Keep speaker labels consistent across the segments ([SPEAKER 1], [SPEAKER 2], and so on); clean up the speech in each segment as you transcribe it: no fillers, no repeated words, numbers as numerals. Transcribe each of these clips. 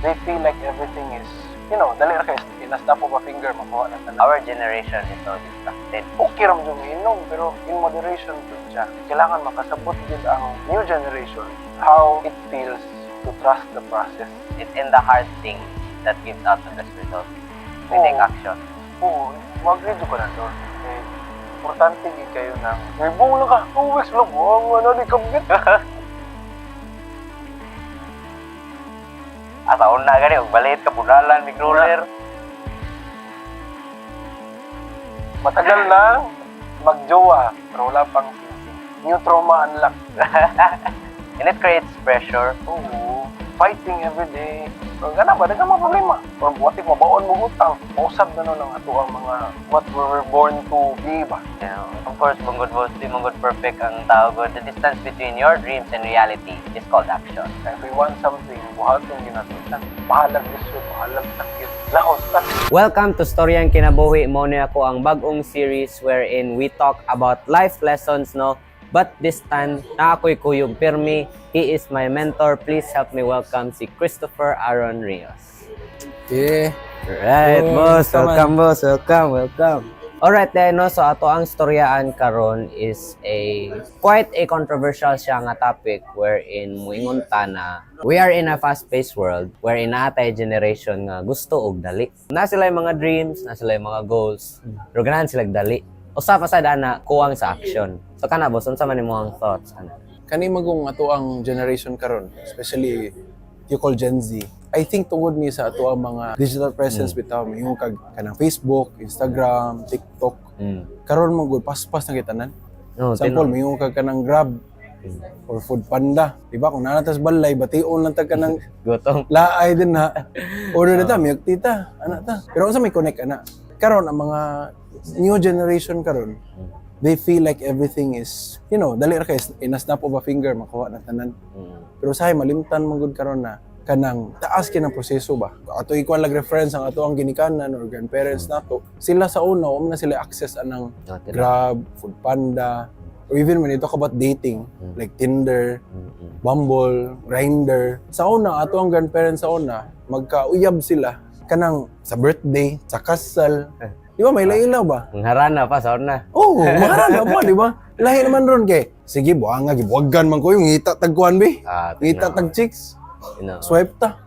[SPEAKER 1] They feel like everything is dali ra kay in a snap of a finger makuha na tanan.
[SPEAKER 2] Our generation is so distracted.
[SPEAKER 1] Okay ra man inom, pero in moderation pud siya. Kailangan makasabot gyud ang new generation how it feels to trust the process.
[SPEAKER 2] It's in the hard things that gives out the best results. We take action.
[SPEAKER 1] Oo, mo-agree jud ko na doon. Eh, importante gyud kayo nang may lang ka, 2 weeks lang, buwang ano, di kabit.
[SPEAKER 2] Asa una gani og balit ka bunalan mig roller.
[SPEAKER 1] Matagal na magjowa, pero wala pang singsing. New trauma unlocked.
[SPEAKER 2] And it creates pressure.
[SPEAKER 1] Oo, fighting every day. Pero gana ba, daghang mga problema. Or what if mabaon mo utang, mausab na nun ang ato ang mga what we were born to be ba?
[SPEAKER 2] Of course, bungod boss, di manggod perfect ang tao gud. The distance between your dreams and reality is called action.
[SPEAKER 1] If we want something, buhaton ginato siya. Bahalag lisod, bahalag sakit. Laos ta.
[SPEAKER 2] Welcome to Storyang Kinabuhi. Mo ni ako ang bag-ong series wherein we talk about life lessons, no? But this time, na ako'y kuyog pirmi. He is my mentor. Please help me welcome si Christopher Aaron Rios.
[SPEAKER 3] Yeah.
[SPEAKER 2] Right,
[SPEAKER 3] Oh,
[SPEAKER 2] boss.
[SPEAKER 3] kamusta man?
[SPEAKER 2] Welcome, boss. Welcome, welcome. Alright, then, no? So, ato ang storyaan karon is a quite a controversial siya nga topic wherein muingon ta na we are in a fast-paced world wherein naa tay generation nga gusto og dali. Na sila yung mga dreams, na sila yung mga goals, pero ganahan sila dali. Usa pa sad ana kuwang sa action. So kana, boss, unsa man imong thoughts ana?
[SPEAKER 3] Kani magong ato ang generation karon, especially you call Gen Z. I think tungod ni sa ato ang mga digital presence bitaw, mingon kag kanang Facebook, Instagram, TikTok. Karon mo gud paspas na kitanan.
[SPEAKER 2] No,
[SPEAKER 3] Example, mingon kag kanang Grab or Food Panda, di ba? Kung naa tas balay, bation lang tag kanang
[SPEAKER 2] Gutom.
[SPEAKER 3] Laay din na. Order na ta, milk tea ta, ana ta. Pero unsa may connect ana? Karon ang mga new generation karon, they feel like everything is dali ra kay in a snap of a finger makuha na tanan. Pero sahay malimtan man gud karon na kanang taas kay ng proseso ba. Ato ikuan lang reference ang ato ang ginikanan or grandparents nato. Sila sa una, wa man na sila access anang
[SPEAKER 2] No, tinuod.
[SPEAKER 3] Grab, Food Panda, or even when you talk about dating, like Tinder, Bumble, Grindr. Sa una, ato ang grandparents sa una, magkauyab sila kanang sa birthday, sa kasal. Di ba may lailaw ba?
[SPEAKER 2] Mangharana pa sa una.
[SPEAKER 3] Oo, oh, maharana pa, di ba? Lahi naman ron kay. Sige, buanga, gibuwagan man ko yung ngita tagkuan be. Ngita tag chicks,
[SPEAKER 2] Tinuod.
[SPEAKER 3] Swipe ta.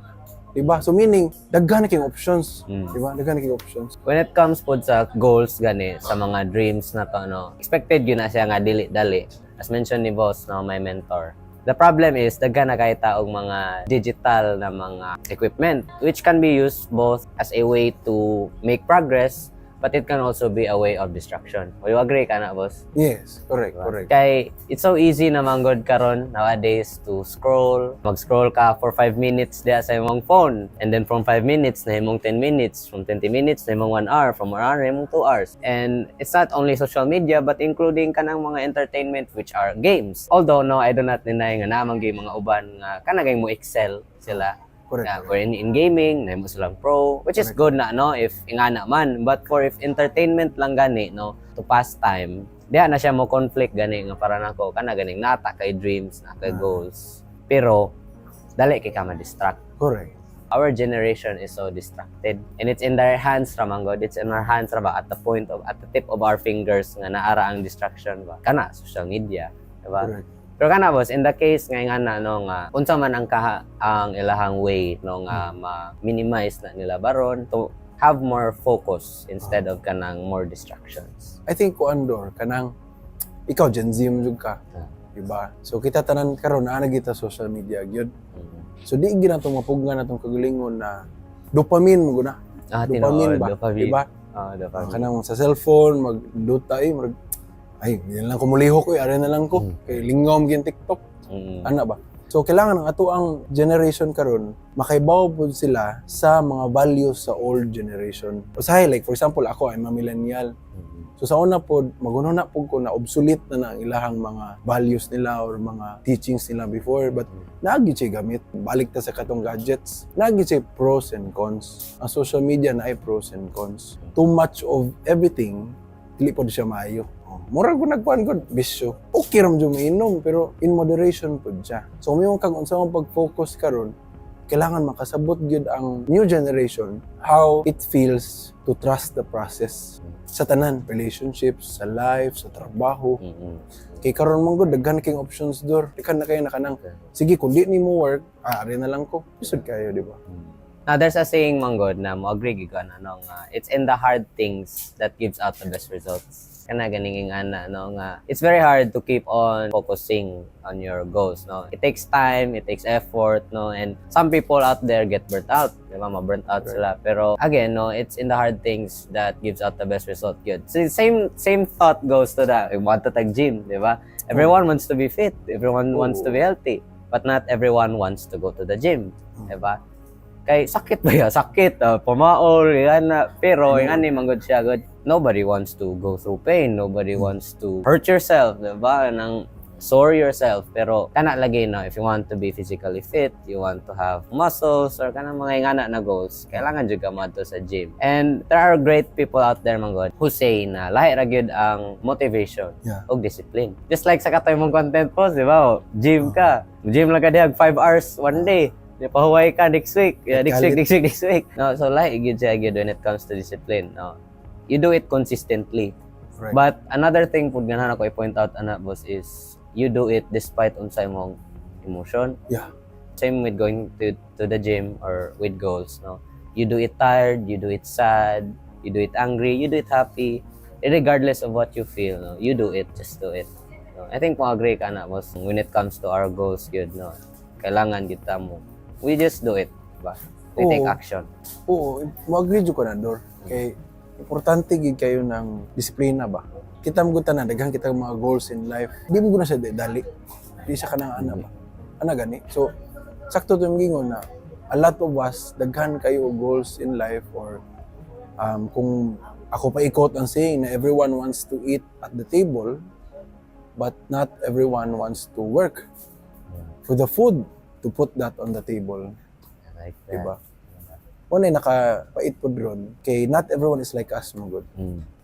[SPEAKER 3] Di ba? So meaning, daghan na kayong options. Di ba? Daghan na kayong options.
[SPEAKER 2] When it comes po sa goals gani, sa mga dreams na to, no, expected yun na siya nga dili dali. As mentioned ni boss, no, my mentor. The problem is, daghan na kay ta og mga digital na mga equipment which can be used both as a way to make progress, but it can also be a way of distraction. Will you agree ka na, boss?
[SPEAKER 3] Yes, correct, correct.
[SPEAKER 2] Kay it's so easy na manggod karon nowadays to scroll. Mag-scroll ka for 5 minutes diya sa imong phone. And then from 5 minutes na imong 10 minutes, from 20 minutes na imong 1 hour, from 1 hour na imong 2 hours. And it's not only social media but including kanang mga entertainment which are games. Although no, I do not deny nga naman gyud mga uban nga kanang mo excel sila. Yeah, or in gaming, na mo silang pro, which is good na, no, if ingana man. But for if entertainment lang gani, no, to pass time, diha na siya mo conflict gani nga para nako kana ganing nata kay dreams, na kay goals. Pero dali kay ka ma-distract. Our generation is so distracted and it's in their hands ra man gud. It's in our hands ra ba, at the tip of our fingers nga naara ang distraction ba. Kana social media, diba?
[SPEAKER 3] Correct.
[SPEAKER 2] Pero kana, boss, in the case nga nga na no nga unsa man ang kaha, ang ilahang way, no, nga ma-minimize na nila baron to have more focus instead of kanang more distractions?
[SPEAKER 3] I think kuan dor kanang ikaw Gen Z mo jud ka. Diba? So kita tanan karon naa na kita social media gyud. So di gyud nato mapugnan atong kagalingon na dopamine mo guna. Dopamine
[SPEAKER 2] Tinuod,
[SPEAKER 3] ba?
[SPEAKER 2] Dopamine.
[SPEAKER 3] Diba?
[SPEAKER 2] Ah, dopamine.
[SPEAKER 3] Kanang sa cellphone magduta eh murag ay hindi na lang ko mulihok oy, are na lang ko kay lingaw mo TikTok. Ana ba? So kailangan ang ato ang generation karon makaibaw pud sila sa mga values sa old generation. Usahay, like for example, ako I'm a millennial. So sa una pod magununa pud ko na obsolete na na ang ilahang mga values nila or mga teachings nila before, but naa gyud siya gamit. Balik ta sa katong gadgets. Naa gyud siya pros and cons. Ang social media na ay pros and cons. Too much of everything dili pod siya maayo. Oh, murag ko nagkuan gud bisyo. Okay ra man jud mainom, pero in moderation pod siya. So kung kag unsa man pag-focus karon, Kailangan makasabot gyud ang new generation how it feels to trust the process sa tanan, relationships, sa life, sa trabaho. Kay karon man gud, daghan kayong options, Dor. Daghan na kayo na kanang sige, kung di nimo work, ah, ari na lang ko. Lisod kayo, di ba?
[SPEAKER 2] Now, there's a saying man gud na mo agree gyud ko na no nga it's in the hard things that gives out the best results. Kana ganing ana, no, nga it's very hard to keep on focusing on your goals, no. It takes time, it takes effort, no, and some people out there get burnt out, di ba? Ma-burnt out sila. Pero again, no, it's in the hard things that gives out the best result gyud. So same thought goes to that. You want to tag gym, di ba? Everyone wants to be fit, everyone wants to be healthy, but not everyone wants to go to the gym, di ba? Kay sakit ba ya? Sakit, pumaol, yan na. Pero yung ani man gud siya gud. Nobody wants to go through pain. Nobody wants to hurt yourself, di ba? Nang sore yourself. Pero kana lagi, no, if you want to be physically fit, you want to have muscles or kanang mga ingana na goals, kailangan jud ka moadto sa gym. And there are great people out there man gud who say na lahi ra gyud ang motivation ug discipline. Just like sa katoy mong content post, di ba? Gym ka. Gym lang ka diha 5 hours one day. Di pahuway ka next week. Yeah, next week,
[SPEAKER 3] Kalit.
[SPEAKER 2] Next week, next week. No, so lahi gyud siya gyud when it comes to discipline. No. You do it consistently. But another thing pud ganahan ako i-point out ana, boss, is you do it despite unsay mong emotion. Same with going to the gym or with goals, no. You do it tired, you do it sad, you do it angry, you do it happy. Regardless of what you feel, no, you do it, just do it. No? I think mo agree ka na, boss, when it comes to our goals gyud, no. Kailangan kita mo. We just do it, ba? We take
[SPEAKER 3] Oo.
[SPEAKER 2] Action.
[SPEAKER 3] Oo, mo-agree jud ko na, Dor. Kay importante gid kayo ng disiplina ba. Kita mo gud tanan, daghan kita mga goals in life. Di mo gud na siya dali. Di siya kanang ana ba. Ana gani. So sakto to yung gingon na a lot of us, daghan kayo og goals in life or kung ako pa i-quote ang saying na everyone wants to eat at the table, but not everyone wants to work for the food to put that on the table.
[SPEAKER 2] I like that.
[SPEAKER 3] Diba? Mao na nakapait pod ron kay not everyone is like us man gud.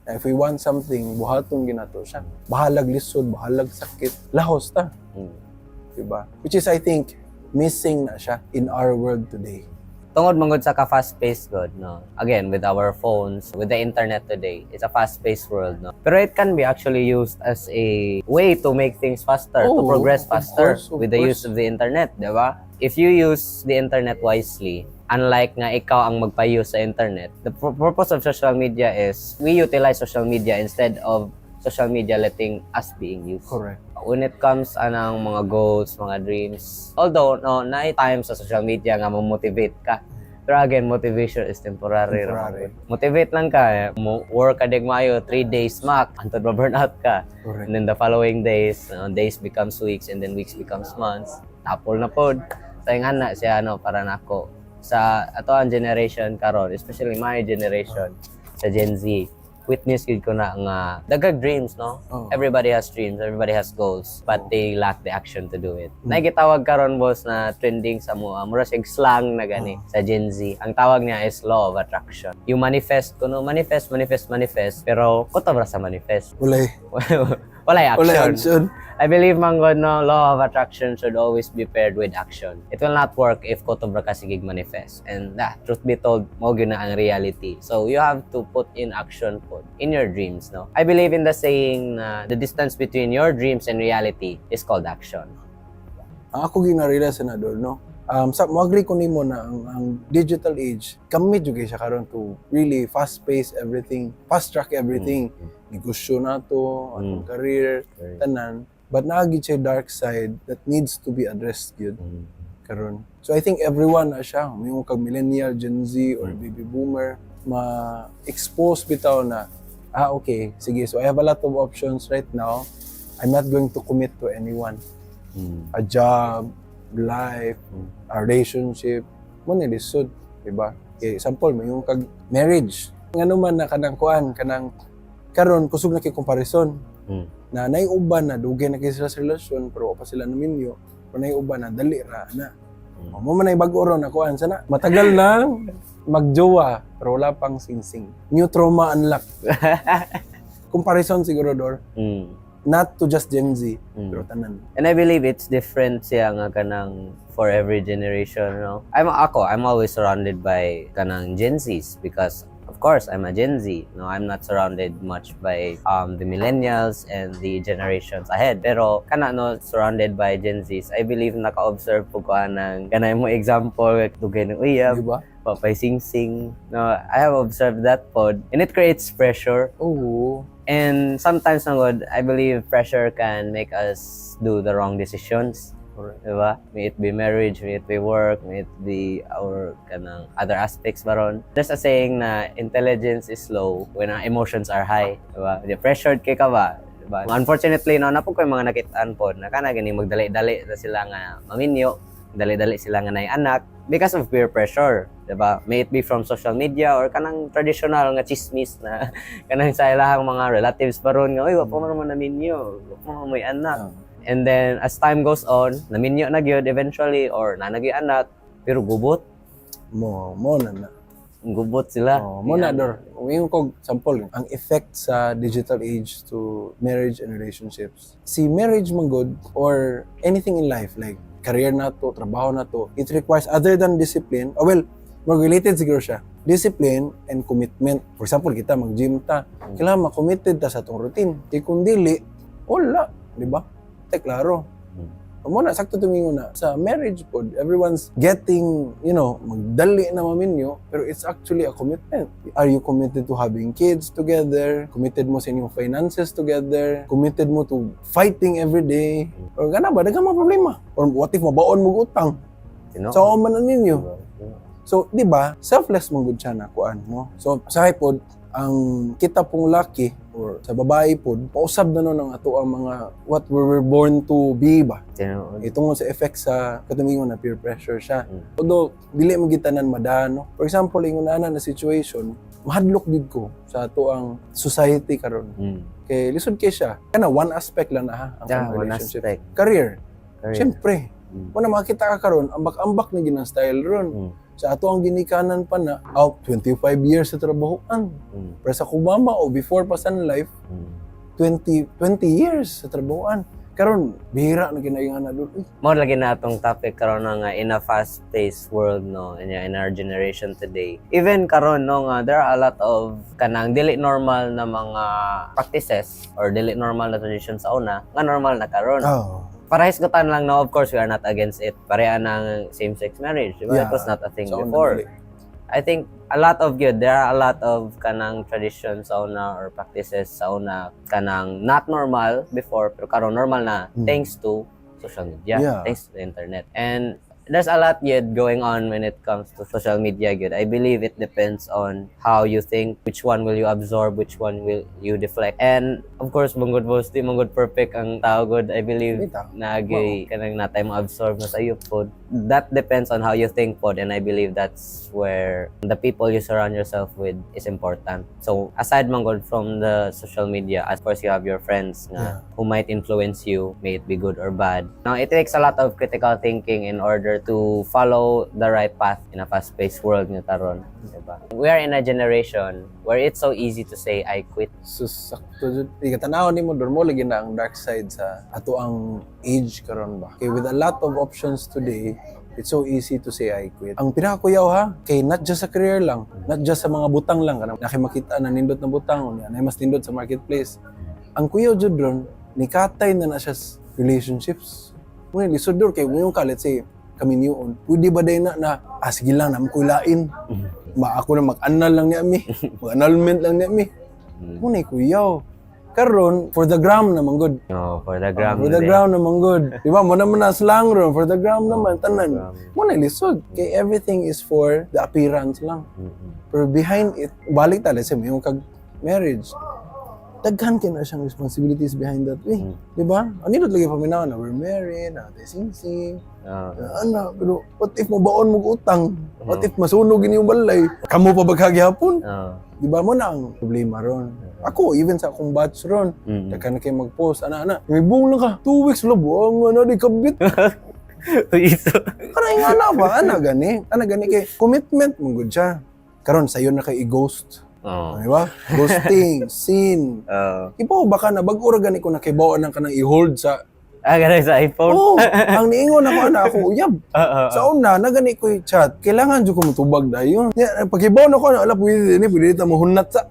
[SPEAKER 3] Na if we want something, buhaton gyud nato siya. Bahalag lisod, bahalag sakit, lahos ta, diba? Which is, I think, missing na siya in our world today.
[SPEAKER 2] Tungod man gud sa ka fast paced gud, no, again, with our phones, with the internet today, it's a fast paced world, no, pero it can be actually used as a way to make things faster, to
[SPEAKER 3] Oh,
[SPEAKER 2] progress
[SPEAKER 3] of
[SPEAKER 2] faster
[SPEAKER 3] course, of
[SPEAKER 2] with the
[SPEAKER 3] course.
[SPEAKER 2] Use of the internet, di ba? If you use the internet wisely, unlike nga ikaw ang magpa-use sa internet, the purpose of social media is we utilize social media instead of social media letting us being used.
[SPEAKER 3] Correct.
[SPEAKER 2] When it comes anang mga goals, mga dreams, although no, na time sa social media nga mo-motivate ka. Pero again, motivation is temporary.
[SPEAKER 3] Temporary.
[SPEAKER 2] Motivate lang ka, eh. Mo work ka dig maayo, 3 days max, antod ma-burn out ka.
[SPEAKER 3] Correct.
[SPEAKER 2] And then the following days, days becomes weeks and then weeks becomes months. Tapol na pod. So yung ana siya, ano, para nako sa ato ang generation karon, especially my generation sa Gen Z, witness gyud ko na nga daghang dreams, no?
[SPEAKER 3] Oo.
[SPEAKER 2] Everybody has dreams, everybody has goals, but they lack the action to do it. Naay gitawag karon, boss, na trending sa mo, mura siyang slang na gani sa Gen Z. Ang tawag niya is law of attraction. You manifest kuno, manifest, manifest, manifest, pero kutob ra sa manifest.
[SPEAKER 3] Walay.
[SPEAKER 2] Walay action.
[SPEAKER 3] Walay action.
[SPEAKER 2] I believe man gud, no, law of attraction should always be paired with action. It will not work if kutob ra ka sigig manifest. And truth be told, mao gyud na ang reality. So you have to put in action pod in your dreams, no. I believe in the saying na the distance between your dreams and reality is called action.
[SPEAKER 3] Ang ako gyud na-realize na, Dor, no? Sa mo agree ko nimo na ang digital age kami jud kay siya karon to really fast pace everything, fast track everything. Negosyo nato, atong career, tanan. But naa gyud siya dark side that needs to be addressed gyud karon. So I think everyone na siya, may kag millennial, Gen Z or baby boomer, ma-expose bitaw na ah, okay, sige, so I have a lot of options right now. I'm not going to commit to anyone. A job, life, a relationship, mao na lisod, di ba? Okay, example, may yung kag marriage. Ngano man na kanang kuan, kanang karon kusog na kay comparison. Na naay uban na dugay na kay sila sa relasyon pero wa pa sila naminyo. Pero naay uban na dali ra na. Mao man ay bag-o ron na kuan sana. Matagal lang magjowa pero wala pang singsing. New trauma unlocked. Comparison siguro, Dor. Not to just Gen Z, pero tanan.
[SPEAKER 2] And I believe it's different siya nga kanang for every generation, no? I'm always surrounded by kanang Gen Zs because, of course, I'm a Gen Z. No, I'm not surrounded much by the millennials and the generations ahead. Pero kana, no, surrounded by Gen Zs, I believe naka-observe po ko anang kanang mo example dugay ng uyab,
[SPEAKER 3] Di ba?
[SPEAKER 2] Papay sing-sing. No, I have observed that pod and it creates pressure.
[SPEAKER 3] Oo.
[SPEAKER 2] And sometimes man gud, I believe pressure can make us do the wrong decisions. Diba? May it be marriage, may it be work, may it be our kanang other aspects baron. There's a saying na intelligence is low when our emotions are high. Diba? Di pressured kay ka ba? Diba? Unfortunately, no, naa po koy mga nakitaan po na kana gani magdali-dali na sila nga maminyo, dali-dali sila nga nay anak because of peer pressure, diba? May it be from social media or kanang traditional nga chismis na kanang sa ilahang mga relatives baron nga, "Uy, wa pa man mo naminyo, wa pa man mo'y anak." And then as time goes on, naminyo na gyud eventually or naa na gyuy anak, pero gubot,
[SPEAKER 3] Mo na na.
[SPEAKER 2] Gubot sila.
[SPEAKER 3] Oh, mo na dor. Kung ko sample ang effect sa digital age to marriage and relationships. Si marriage man gud or anything in life like career na to, trabaho na to, it requires other than discipline. Oh, well, more related siguro siya. Discipline and commitment. For example, kita mag-gym ta. Kailangan ma-committed ta sa atong routine. Kay kung dili, wala, di ba? Te klaro. Mo na sakto tumingon na sa marriage pod, everyone's getting magdali na maminyo, pero it's actually a commitment. Are you committed to having kids together? Committed mo sa inyong finances together? Committed mo to fighting every day? Or gana ba, daghang mga problema. Or what if mabaon mo utang?
[SPEAKER 2] Sino?
[SPEAKER 3] So, man na ninyo. So, di ba, selfless man gud siya na kuan, no? So, sa pod, ang kita pong laki or sa babae pod, pausab na no ng ato ang mga what we were born to be ba?
[SPEAKER 2] Tinuod.
[SPEAKER 3] Itong sa effect sa katumingon na peer pressure siya. Although, dili mo gitanan madano. For example, ingon ana na situation, mahadlok gid ko sa ato ang society karon. Kay lisod kay siya. Kana one aspect lang na ha, ang
[SPEAKER 2] Yeah, one
[SPEAKER 3] relationship.
[SPEAKER 2] aspect.
[SPEAKER 3] Career.
[SPEAKER 2] Career.
[SPEAKER 3] Siyempre, wala makita ka karon, ambak-ambak na ginang style ron. Sa ato ang ginikanan pa na, out 25 years sa trabahoan. Pero sa kumama o before pa sa life, 20 years sa trabahoan. Karon bihira na ginaingan na doon. Uy,
[SPEAKER 2] Mo lagi na atong topic karon nga in a fast-paced world, no, in our generation today. Even karon, no, nga there are a lot of kanang dili normal na mga practices or dili normal na tradition sa una nga normal na karon. Para hisgutan lang, no, of course we are not against it. Pareha ng same-sex marriage, di ba?
[SPEAKER 3] Yeah.
[SPEAKER 2] It was not a thing
[SPEAKER 3] Sa una,
[SPEAKER 2] before.
[SPEAKER 3] dili.
[SPEAKER 2] I think a lot of good. There are a lot of kanang traditions sa una or practices sa una kanang not normal before pero karon normal na thanks to social media, thanks to the internet. And there's a lot yet going on when it comes to social media good. I believe it depends on how you think, which one will you absorb, which one will you deflect. And of course, manggod boss, di manggod perfect ang tao gud. I believe
[SPEAKER 3] Bitaw.
[SPEAKER 2] Nagay kanang natay mo absorb mas ayo pod. That depends on how you think pod, and I believe that's where the people you surround yourself with is important. So aside man gud from the social media, of course you have your friends nga who might influence you, may it be good or bad. Now, it takes a lot of critical thinking in order to follow the right path in a fast-paced world nga karon, diba? We are in a generation where it's so easy to say, "I quit."
[SPEAKER 3] So, sakto jud. Ikatanaw nimo dor mo lagi na ang dark side sa ato ang age karon ba. Kay with a lot of options today, it's so easy to say, "I quit." Ang pinakakuyaw ha, kay not just sa career lang, not just sa mga butang lang kanang naki makita na nindot na butang unya, na mas nindot sa marketplace. Ang kuyaw jud ron, nikatay na na siya sa relationships. Ngunit lisod dor kay mo ka, let's say kami niyon. Pwede ba day na na ah, sige lang na kulain. Ma ako na mag-annul lang niya mi. Mag-annulment lang niya mi. Muna kuyaw. Karon for the gram naman good.
[SPEAKER 2] No, for the gram.
[SPEAKER 3] For the
[SPEAKER 2] na din.
[SPEAKER 3] Gram naman good. Di ba? Mo naman na slang ron. For the gram naman tanan.
[SPEAKER 2] Gram.
[SPEAKER 3] Mo na lisod. Kay everything is for the appearance lang. Pero behind it, balik ta, let's say, may kag marriage. Daghan kay na siyang responsibilities behind that. Eh, di ba? Ano lagi paminaw na we're married, na sing-sing, ano, pero what if mobaon mo utang? What if masunog inyong balay? Kamo pa ba kagihapon? Di ba mo na ang problema ron? Ako, even sa akong batch ron, daghan na kayo mag-post, ana, ana, may buong lang ka, 2 weeks lo, buong ano, di kabit.
[SPEAKER 2] Iso.
[SPEAKER 3] Para nga na ba, ana gani kay commitment mo gud siya. Karon sayo na kay i-ghost.
[SPEAKER 2] Oo.
[SPEAKER 3] Di ba? Ghosting, seen.
[SPEAKER 2] Oo.
[SPEAKER 3] Ipaw baka na bag-o ra gani ko nakibaw ng kanang i-hold sa
[SPEAKER 2] Ah, ganun sa iPhone?
[SPEAKER 3] Oh, ang niingon ako ana ako uyab.
[SPEAKER 2] Oo.
[SPEAKER 3] Sa una, na gani ko chat, kailangan jud ko mutubag dayon. Ya, paghibaw na ko ana, ala pwede ni, pwede ta mohunat sa.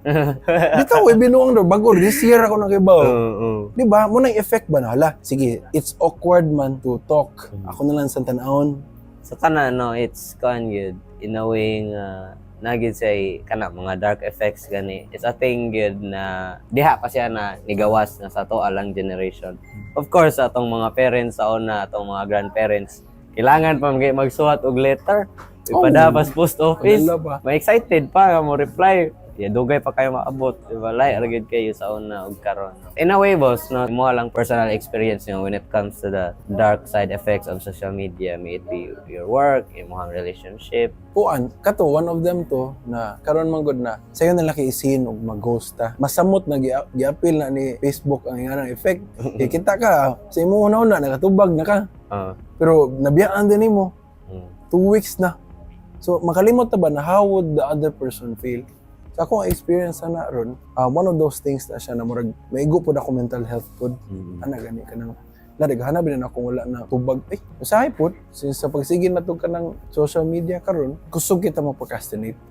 [SPEAKER 3] Bitaw eh binuang do bago this year ako nakibaw.
[SPEAKER 2] Oo.
[SPEAKER 3] Di ba? Mo nang effect ba na hala? Sige, it's awkward man to talk. Ako na lang sa tan-awon.
[SPEAKER 2] Sa tanan, no, it's kuan gyud in a way nga naa gyud say kana mga dark effects gani. It's a thing gyud na diha pa siya na nigawas na sa ato alang generation. Of course, atong mga parents sa una, atong mga grandparents, kailangan pa magsuwat og letter. Ipadala sa post office.
[SPEAKER 3] Padala pa.
[SPEAKER 2] May excited pa nga mo reply. Yeah, dugay pa kayo maabot, di ba? Lahi ra gyud kayo sa una ug karon. In a way, boss, no, mo lang personal experience nyo when it comes to the dark side effects of social media, may it be your work, imong relationship.
[SPEAKER 3] Kuan, kato one of them to na karon man gud na sayo na laki i-seen og mag-ghost ta. Masamot na giapil na ni Facebook ang inganang effect. Kay kita ka sa imong una-una nakatubag na ka. Pero nabiyaan din nimo 2 weeks na. So makalimot ta ba na how would the other person feel? Sa akong experience na ron, one of those things na siya na murag maigo pod ako mental health pod. Ana gani ka nang nadaghan na akong wala na tubag. Eh, usahay pod since sa pagsige na to ka ng social media karon, kusog kita mo procrastinate.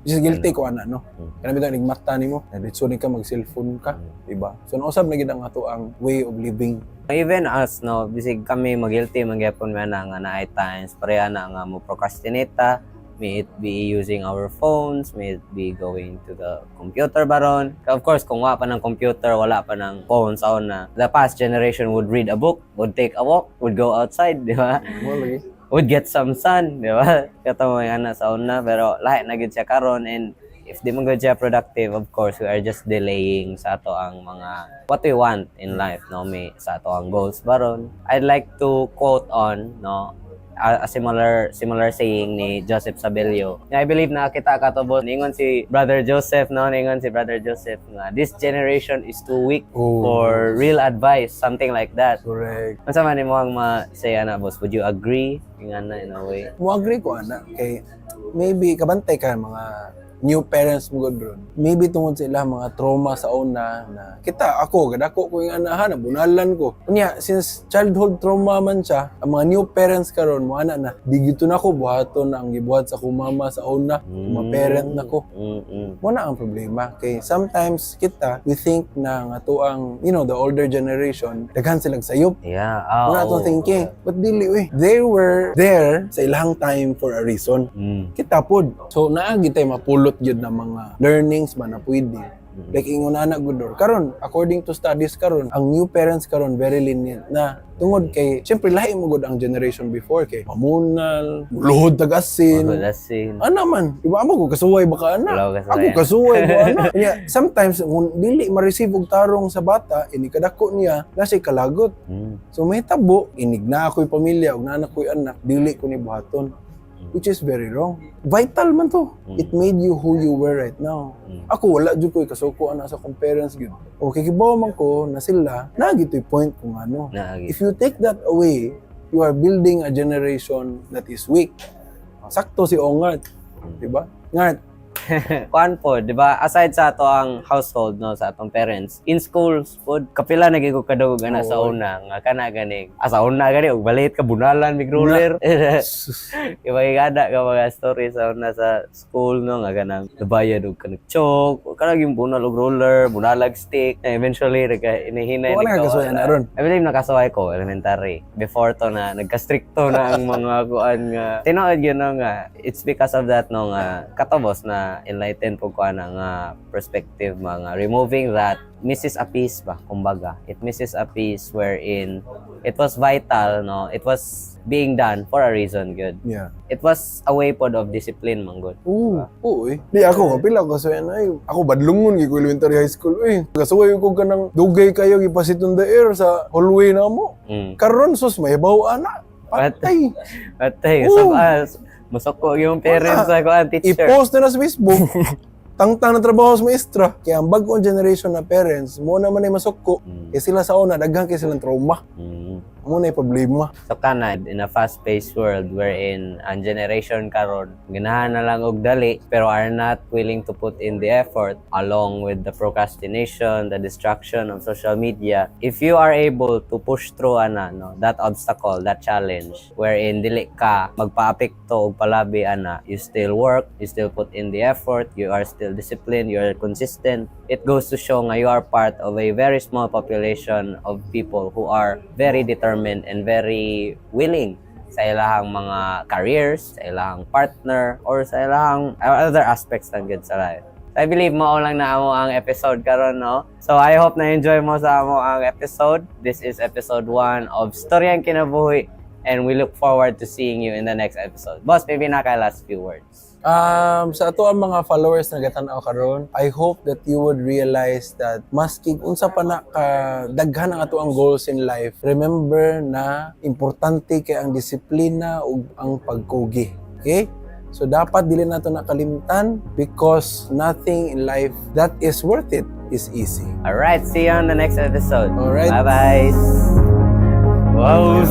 [SPEAKER 3] Just guilty ko ana, no. Kana bitaw nigmata nimo, na ditso ni ka mag cellphone ka, di ba? So nausab na gid ang ato ang way of living.
[SPEAKER 2] Even us, no, bisig kami mag-guilty, magyapon man na nga naay times, pareha na nga mo procrastinate ta, may it be using our phones, may it be going to the computer baron. Of course, kung wala pa ng computer, wala pa ng phone sa una, the past generation would read a book, would take a walk, would go outside, di ba?
[SPEAKER 3] Mo lagi.
[SPEAKER 2] Would get some sun, di ba? Kato mo ana sa una, pero lahi na gyud siya karon and if di man gyud siya productive, of course, we are just delaying sa ato ang mga what we want in life, no? May sa ato ang goals baron. I'd like to quote on, no, a similar similar saying ni Joseph Sabelio. I believe na kita ka to, boss. Ningon si Brother Joseph, no, ningon si Brother Joseph nga this generation is too weak for real advice, something like that.
[SPEAKER 3] Correct.
[SPEAKER 2] Unsa man imo ang ma-say ana, boss? Would you agree nga na in a way?
[SPEAKER 3] Mo agree ko ana kay maybe kabantay ka mga new parents mo gud ron. Maybe tungod sa ilang mga trauma sa una na kita ako gadako ko yung anahan na bunalan ko. Unya since childhood trauma man siya, ang mga new parents karon mo ana na di gito na ko buhaton ang gibuhat sa akong mama sa una, mga parent na ko. Mo na ang problema kay sometimes kita we think na nga to ang the older generation daghan silang sayop. Mo na atong thinking. But dili eh. They were there sa ilang time for a reason. Kita pod. So naa gyud tay mapulot gyud na mga learnings ba na pwede. Like ingon ana gud or karon according to studies karon ang new parents karon very lenient na tungod kay syempre lahi mo gud ang generation before kay mamunal, luhod tag asin.
[SPEAKER 2] Wala.
[SPEAKER 3] Ana man, di ba amo ko kasuway ba ka ana?
[SPEAKER 2] Wala ko kasuway.
[SPEAKER 3] Ako kasuway ko ana. Kanya, sometimes kung dili ma-receive og tarong sa bata, ini kadako niya, na siya kalagot. So may tabo, inig na ako'y pamilya, ug naa na ko'y anak, dili ko ni buhaton. Which is very wrong. Vital man to. It made you who you were right now. Ako wala jud ko'y kasuko ana sa akong parents gyud. O kikibaw man ko na sila, naa gito'y point kung ano.
[SPEAKER 2] Naagi.
[SPEAKER 3] If you take that away, you are building a generation that is weak. Sakto si Ongart, di ba? Ngart,
[SPEAKER 2] Kuan po, di ba? Aside sa ato ang household, no, sa atong parents, in schools pod, kapila na gyud ko kadugog ana sa una nga kana gani. Ah, sa una gani og balit ka bunalan mig ruler. Iba gada ka mga story sa una sa school, no, nga kanang nabayad og kanang chalk, kanang yung bunal og ruler, bunalag stick, na eventually nagka inihinay.
[SPEAKER 3] Wala ka kasuway na ron.
[SPEAKER 2] I believe nakasuway ko elementary. Before to na nagka-stricto na ang mga kuan nga tinuod yun, no, nga it's because of that, no, nga katobos na enlightened po ko ana nga perspective mga removing that misses a piece ba, kumbaga it misses a piece wherein it was vital, no, it was being done for a reason good. It was a way pod of discipline man gud.
[SPEAKER 3] Oo eh. Di ako, kapila ko kasuway na eh. Ako badlungon gyud ko elementary high school eh. Kasuway ko kanang dugay kayo gipasit on the air sa hallway na mo. Karon sus mahibaw ana. Patay.
[SPEAKER 2] Patay
[SPEAKER 3] Oo.
[SPEAKER 2] sa as masoko yung parents sa kuan teacher.
[SPEAKER 3] I-post na sa Facebook. Tangtang na trabaho sa maestra. Kaya ang bag-ong generation na parents, mao naman ay masuko. Kaya sila sa una, daghan kay silang trauma. Mao na problema.
[SPEAKER 2] So kana in a fast-paced world wherein ang generation karon ganahan na lang og dali pero are not willing to put in the effort, along with the procrastination, the distraction of social media. If you are able to push through ana, no, that obstacle, that challenge wherein dili ka magpaapekto og palabi ana, you still work, you still put in the effort, you are still disciplined, you are consistent. It goes to show nga you are part of a very small population of people who are very determined and very willing sa ilahang mga careers, sa ilahang partner, or sa ilahang other aspects ng good sa life. I believe mao lang na amo ang episode karon, no? So I hope na enjoy mo sa amo ang episode. This is episode 1 of Storyang Kinabuhi and we look forward to seeing you in the next episode. Boss, maybe naa kay last few words.
[SPEAKER 3] Sa ato ang mga followers na gatan-aw karon, I hope that you would realize that maski unsa pa na ka daghan ang ato ang goals in life, remember na importante kay ang disiplina ug ang pagkugi. Okay? So dapat dili nato nakalimtan because nothing in life that is worth it is easy.
[SPEAKER 2] All right, see you on the next episode.
[SPEAKER 3] Alright.
[SPEAKER 2] Bye-bye. Wow.